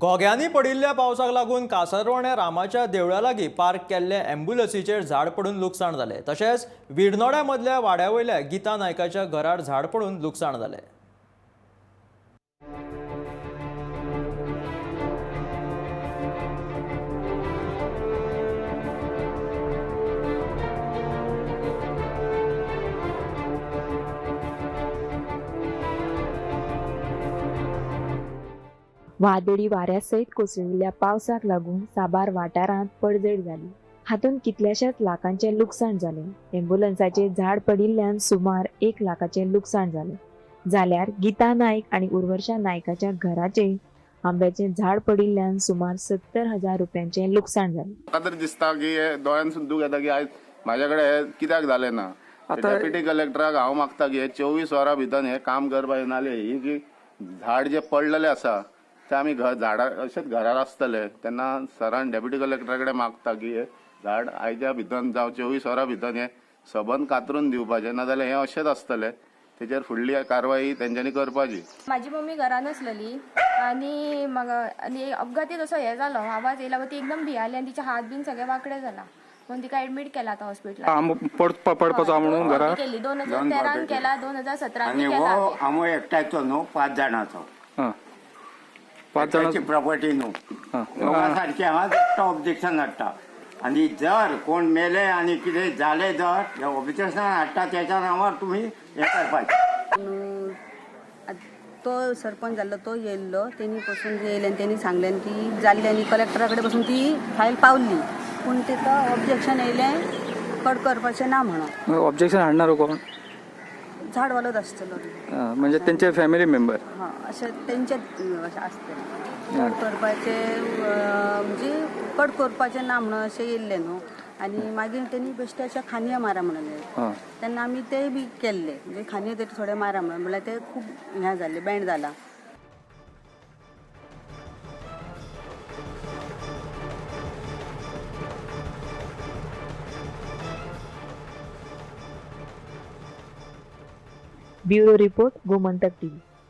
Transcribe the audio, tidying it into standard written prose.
घोग्यांनी पडिल्ल्या पावसाक लागून कासारवर्णे रामाच्या देवळा लागीं पार्क केल्ले ॲम्ब्युलन्सीचेर झाड पडून लुकसाण जालें. तशेंच विर्नोड्या मदल्या वाड्या वयल्या गीता नायकाच्या घरार झाड पडून लुकसाण जालें. वादळी वाऱ्या सयत कोसळिल्ल्या पावसाक लागून साबार वाठारांत पडझड जाली. हातूंत कितल्याशाच लाखांचें लुकसाण जालें. ॲम्ब्युलन्साचेर झाड पडिल्ल्यान सुमार 1 लाखाचें लुकसाण जालें. जाल्यार गीता नायक आनी उर्वशा नायकाच्या घराचेर आंब्याचें झाड पडिल्ल्यान सुमार 70,000 रुपयांचें लुकसाण जालें. म्हाका तरी दिसता की हे दोळ्यांसून दूख येता की आयज म्हाज्या कडेन हे कित्याक जालें ना. डेप्युटी कलेक्टराक हांव मागता की हे 24 वरां भितर हे काम करपाक नाले ही जी झाड जे पडलेले आसा ते आमी झाडां अशेंच घरार आसतले तेन्ना सरान डेप्युटी कलेक्टरा कडेन मागता की हे झाड आयच्या भितर जावं 24 वरां भितर हे सबंद कातरून दिवपाचें, नाजाल्यार हें अशेंच आसतलें. तेचेर फुडली कारवाई तेंच्यांनी करपाची. माझी मम्मी घरान आसलेली आनी म्हाका आनी अपघाती तसो हे जालो, आवाज येयला ती एकदम भियाली आनी तिचे हात बीन सगळे वांकडे जाला म्हणून तिका एडमीट केला आतां हॉस्पिटलान. आंबो पडपाचो म्हणून घरार केली 2013 केला, 2017 आनी केला. हो आमो एकट्याचो न्हू, 5 जाणांचो. हां, 5 जाणां एकट्याची प्रॉपर्टी न्हू. हां. दोगां सारकें हांव एकटो ऑब्जेक्शन हाडटा आनी जर कोण मेले आनी कितें जालें जर ऑब्जेक्शन हाडटा तेच्या नांवार तुमी हें करपाचें. तो सरपंच जाल्लो तो येयल्लो, तेणी पसून येयले आनी तेणी सांगलें की जाल्ली आनी कलेक्टरा कडेन पसून ती फायल पावली, पूण तेका ऑब्जेक्शन येयलें कट करपाचें ना म्हणून. ऑब्जेक्शन हाडणार कोण? झाडवालोच आसतलो. हां, म्हणजे तेंचे फॅमिली मेंबर. हां, अशें तेंचे अशें आसतलें कट करपाचें, म्हणजे कट करपाचें ना म्हणून अशें येयल्लें न्हू. आनी मागीर तेणी बेश्टे अशें खांदयो मारा म्हणलें, हां, तेन्ना आमी तेय बी केल्ले, म्हणजे खांदयो तरी थोडे मारा म्हणून, म्हणल्यार ते खूब हें जाल्लें, बँड जाला. Bureau report, Gomantak TV.